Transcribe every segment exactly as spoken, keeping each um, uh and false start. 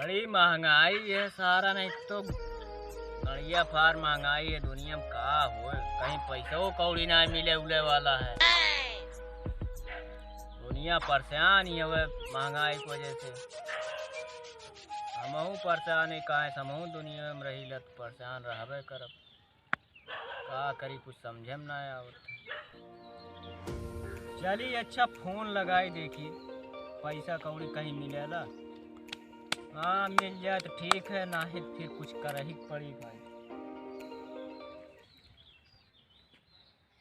बड़ी महंगाई है सारा, नहीं तो गड़िया फार महंगाई है दुनिया में, का होए, कहीं पैसो कौड़ी ना मिले उले वाला है। दुनिया परेशान ही हवे महंगाई की वजह से। हमहू परेशान है, काहे से हमहू दुनिया में रही लत परेशान रहबे करब। का करी, कुछ समझे में ना आवत। चली, अच्छा, फोन लगाई देखी, पैसा कौड़ी कहीं मिलेला। हाँ, मिल जाए तो ठीक है, नाही तो फिर कुछ करही के पड़ी भाई।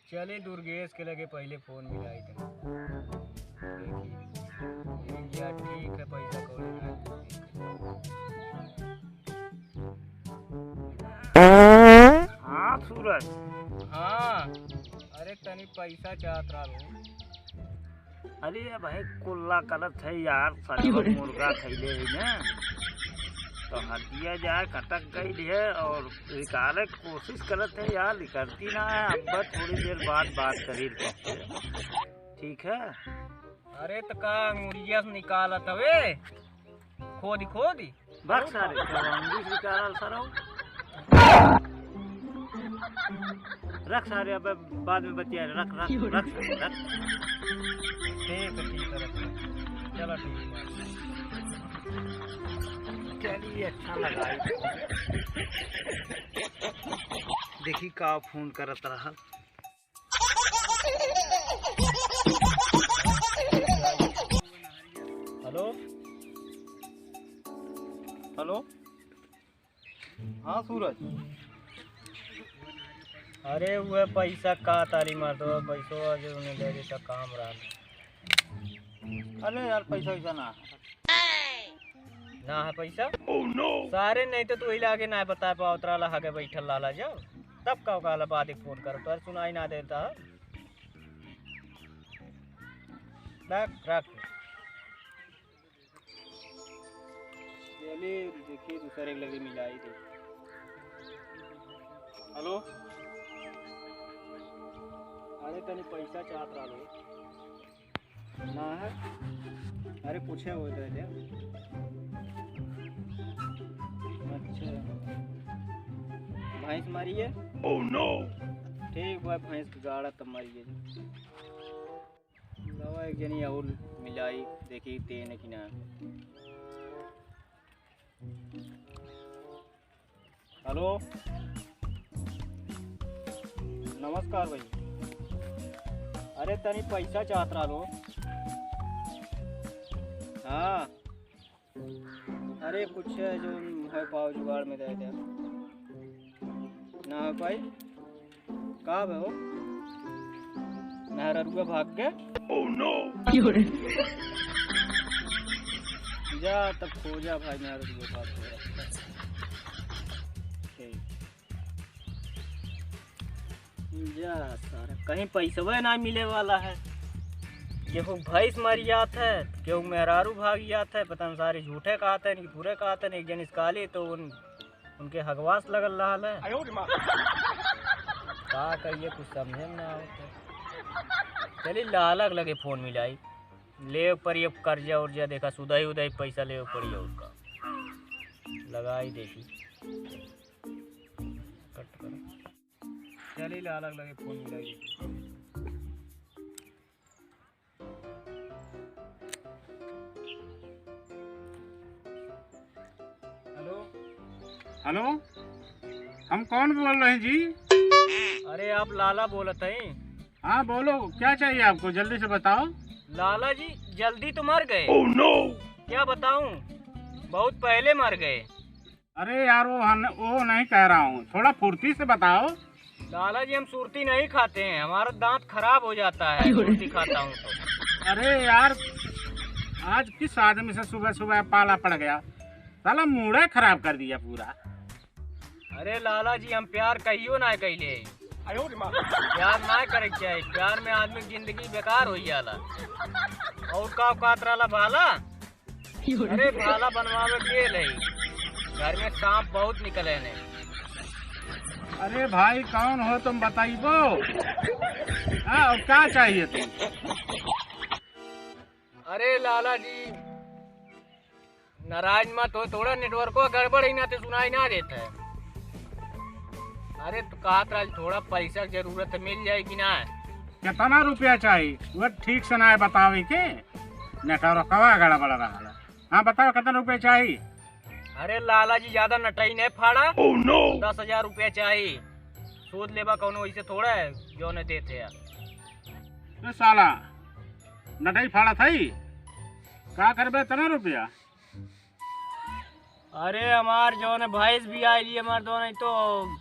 चली, दुर्गेश के लगे पहले फोन मिलाई दे। देखी, मिल जाए ठीक है, पैसा कौड़ी ना। हाँ सूरज। हाँ, अरे तनी पैसा चाहत रहल हो। अरे भाई, कुल्ला करत है यार, सजवा मुर्गा खैले है ना, तो हड्डिया जाए कटक गई है और निकाले के कोशिश करत है यार, निकलती ना है। अब थोड़ी देर बाद बात करी, ठीक है? अरे तो का अंगुरिया से निकालत हवे? खोदी, खोदी। बक सारे, तो अंगुरी से निकालल सरौ। रख सारे, अब बाद में बतिया, रख, रख, रख, रख। ठीक है, ठीक है, रख। चलो, ठीक है। चलिए, अच्छा लगा। देखी का फोन करत रहल। हेलो, हेलो, हाँ सूरज। अरे वह पैसा का ताली मार दो, पैसो आज उन्हें दे देता काम रहा। अरे यार, पैसा वैसा ना। ना है पैसा? Oh no! सारे नहीं तो तू ही लागे ना बता पाओ, तोरा ला हगे बैठल लाला जाओ। तब का कहला बाद एक फोन कर, तोर सुनाई ना देता है। रख, रख। चलिए, देखिए, दूसरे के लगे मिलाई दे। हेलो, अरे, तनी पैसा चाहत रहलो। ना है? अरे, पूछे हो दे दे। अच्छा, भैंस मारिए? Oh no! ठीक बा, भैंस के गाड़ा तब मारिए। लावा एक जनी और मिलाई, देखी देन कि ना। हेलो, नमस्कार भाई। अरे तनी पैसा चाहत रहलो। हाँ, अरे कुछ है जो है पाव जुगाड़ में दे दे। ना हो पाई। का बे हो? मेहररुआ भाग के? Oh no! जा तब खोजा भाई, मेहररुआ भाग के। ठीक। जा सारा, कहीं पैसवे ना मिले वाला है। केहू भैंस मर जात है, केहू मेहरारू भाग जात है, पता नहीं सारे झूठे कहते हैं कि पूरे कहते हैं। एक जन इसकाली तो उन उनके हगवास लगल रहल है। आयो रे माँ। का कहिए, कुछ समझे में ना आवत है। चली लाला के लगे फोन मिलाई, ले पड़ी अब कर्जा उर्जा, देखा सुदही उदही पैसा ले पड़ी और का लगाई देखी। कट करो। चली लाला के लगे फोन मिलाई देखी। हेलो। हेलो, हम कौन बोल रहे हैं जी? अरे आप लाला बोलत हैं। हाँ बोलो, क्या चाहिए आपको, जल्दी से बताओ। लाला जी, जल्दी तो मर गए। Oh no! क्या बताऊं, बहुत पहले मर गए। अरे यार, वो हन-, वो नहीं कह रहा हूँ, थोड़ा फुर्ती से बताओ। लाला जी, हम सुरती नहीं खाते हैं, हमारा दांत खराब हो जाता है सुरती खाता हूँ तो। अरे यार, आज किस आदमी से सुबह सुबह पाला पड़ गया, साला मूडे खराब कर दिया पूरा। अरे लाला जी, हम प्यार कहियो ना कैले। प्यार ना करे के चाही, प्यार में आदमी की जिंदगी बेकार हो जाला। और का औकात रहला भाला? अरे भाला बनवावे के ले, घर में सांप बहुत निकले ने। अरे भाई, कौन हो तुम, बताइबो? हाँ, और क्या चाहिए तुम? अरे लाला जी, नाराज मत हो, थोड़ा नेटवर्को गड़बड़ ही ना, ते सुनाई ना देत है। अरे, तो कहत रहा, थोड़ा पैसा के जरूरत है, मिल जाई कि ना? कितना रुपया चाही? वो ठीक से ना बतावे के, नेटवर्कवा गड़बड़ रहा। हाँ, बताओ, कितना रुपया चाही? अरे लाला जी, ज्यादा नटई नहीं फाड़ा। Oh no! दस हजार रुपया चाही। सोच लेबा, कौनो ऐसे थोड़ा है, जो न देते हैं। ए साला, नटई फाड़ा था ही? का करबे इतना रुपया? अरे हमार जौन भैंस भी आई ली, हमार दोनों ही तो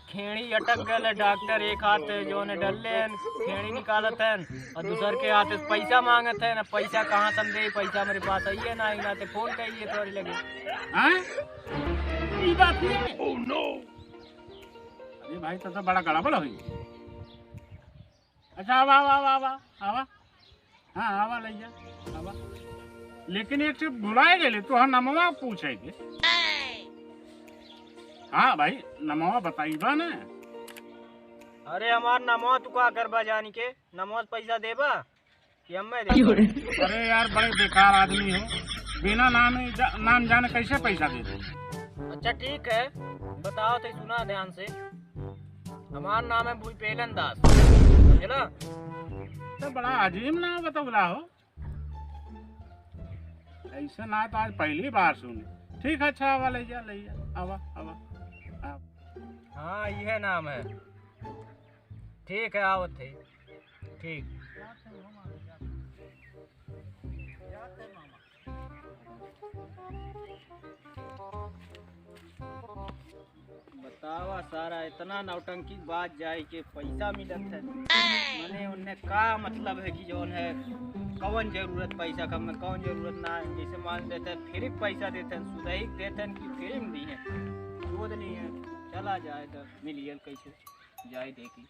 खेड़ी अटक गल है। डॉक्टर एक हाथ जौन डलले हैं, खेड़ी निकालत हैं, और दूसर के हाथ से पैसा मांगत हैं। ना पैसा कहाँ से हम दे, पैसा हमारे पास आइए ना, ना ते फोन करिए तोरे लगे। हाँ? ई बात है? Oh no! अरे भाई, तो, तो बड़ा गड़बड़ होई। अच्छा, आवा, आवा, आवा, आवा, आवा। हाँ, आवा, ले जा, आवा। लेकिन एक चीज भुलाए गेले, तोहार नमवा पूछे के। हाँ भाई, नमवा बताइबा ना। अरे हमार नमवा तू का करबा जानी के? नमवा से पैसा देबा कि हमें देबा? अरे यार, बड़े बेकार आदमी हो, बिना नाम ही जा-, नाम जाने कैसे पैसा दे दे? अच्छा ठीक है, बताओ तो सुना ध्यान से। हमार नाम है भूपेलन दास, समझला? तो बड़ा अजीब नाम बतौला हो। ऐसे ना तो आज पहली बार सुनी। ठीक है, अच्छा, आवा, ले जा, ले जा, आवा, आवा, आवा। हाँ, यह नाम है। ठीक है, आवत है। ठीक। बतावा सारा, इतना नौटंकी बात जाए के पैसा मिलत है, मने उन्हें का मतलब है कि जौन है, कौन जरूरत पैसा का, में कौन जरूरत ना है। जैसे मान लेते हैं, फ्री पैसा देते हैं, सुधई देते हैं कि फ्री में दी है, दूध ली है, चला जाए तो मिलियन कैसे जाए देखी।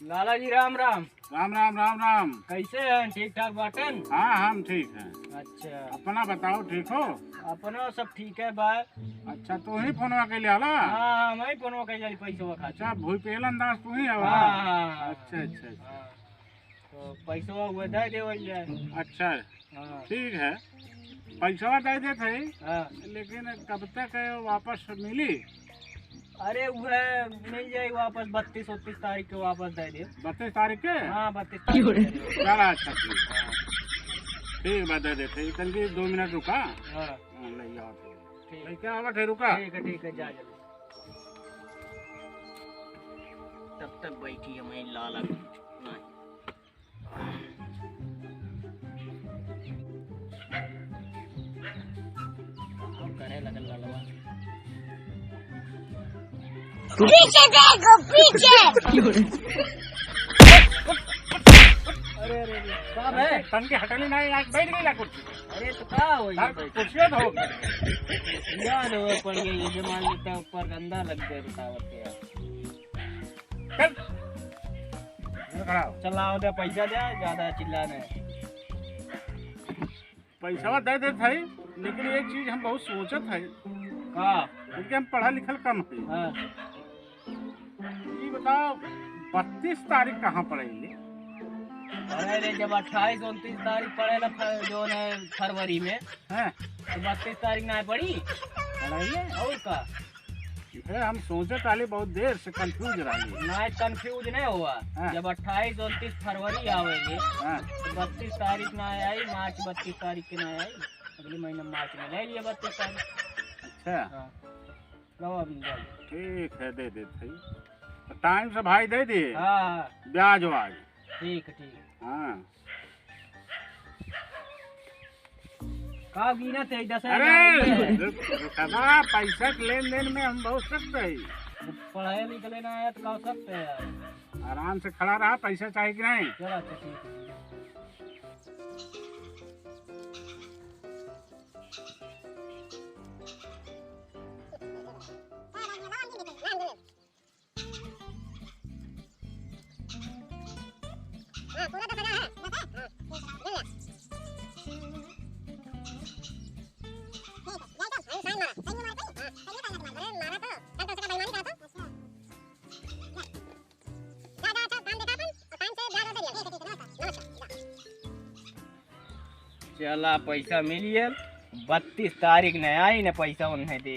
लाला जी, राम राम। राम राम, राम राम। कैसे हैं? ठीक ठाक बाटन? हाँ, हम ठीक हैं। अच्छा। अपना बताओ, ठीक हो? अपनो सब ठीक है बा। अच्छा, तू ही फोनवा कैले आला? हाँ, हाँ, मैं ही फोनवा कैले आली पैसवा खातिर। अच्छा, भूपेलन दास तू ही हवा? हाँ, हाँ, हाँ। अच्छा, अच्छा, अच्छा। हाँ। तो पैसवा हुए दे देवल जाए। अच्छा। हाँ। ठीक है, पैसवा दे देत है, हाँ। लेकिन कब तक वापस मिली? अरे, उहे मिल जाई वापस, बत्तीस उनतीस तारीख के वापस दे दे। बत्तीस तारीख के? हाँ, बत्तीस तारीख के। चला, अच्छा, ठीक। हाँ। ठीक बा, दे देते हैं। तनकी दो मिनट रुका। हाँ। हाँ, ले आओ। ठीक। लेके आवा, ठे रुका। ठीक है, ठीक है, जा जल्दी। तब तक बैठी है मैं लाला। नहीं। करे लगल ललवा। पीछे देखो, पीछे। अरे, अरे, अरे, का बे? तनके हटली नाही, आज बैठ गई ना कुर्सी। अरे, तो का होई? यार, कुर्सी तो हो। यार, वो पड़ गई, ये जो मान लेता है, ऊपर गंदा लग गया, रुकावट के यार। चल। ये खड़ा हो। चल, लाओ दे, पैसा दे, ज्यादा चिल्ला नहीं। पैसवा दे देत है, लेकिन एक चीज हम बहुत सोचत है। का? क्योंकि हम पढ़ल लिखल कम है। हाँ। ये बताओ, बत्तीस तारीख कहाँ पड़ेगी? अरे रे, जब अट्ठाईस उनतीस तारीख पड़ेला फ-, जो है फरवरी में, हाँ। तो बत्तीस तारीख ना पड़ी? पड़ेगी। और का? ए, हम सोचत रहली बहुत देर से, confuse रहली। ना, confuse नहीं हुआ। हाँ। जब अट्ठाईस उनतीस फरवरी आवेगी, हाँ। तो बत्तीस तारीख ना आई, मार्च बत्तीस तारीख के ना आई, अगले महीना मार्च में ले लिया बत्तीस तारीख। अच्छा। हाँ। लो अभी जाओ। ठीक है, दे देत है। तो time से भाई दे दिए। हाँ, हाँ। ब्याज व्याज। ठीक है, ठीक है। हाँ। का गिनत है, दस हजार अरे, रुपये? रुक, रुका ना, पैसा के लेन देन में हम बहुत सख्त है। पढ़े लिखले ना है तो का सख्त है यार? आराम से खड़ा रहा, पैसा चाही कि नहीं? चलो, अच्छा, ठीक है। हाँ, पूरा दस हजार है, दस है? हाँ, ठीक है, गिन ले। ठीक है, जाओ, जाओ, अरे sign मारा, sign नहीं मारा कोई? हाँ, sign नहीं करना तुम्हारा, अरे मारा तो, कल तो उसका बेईमानी करा था। अच्छा। जा, जा, जा, अच्छा, काम देखा अपन, और time से ब्याज और दे दिया। ठीक है, ठीक है, नमस्कार, नमस्कार, जा। चला, पैसा मिल गया, बत्तीस तारीख न आई न पैसा उन्हें दे।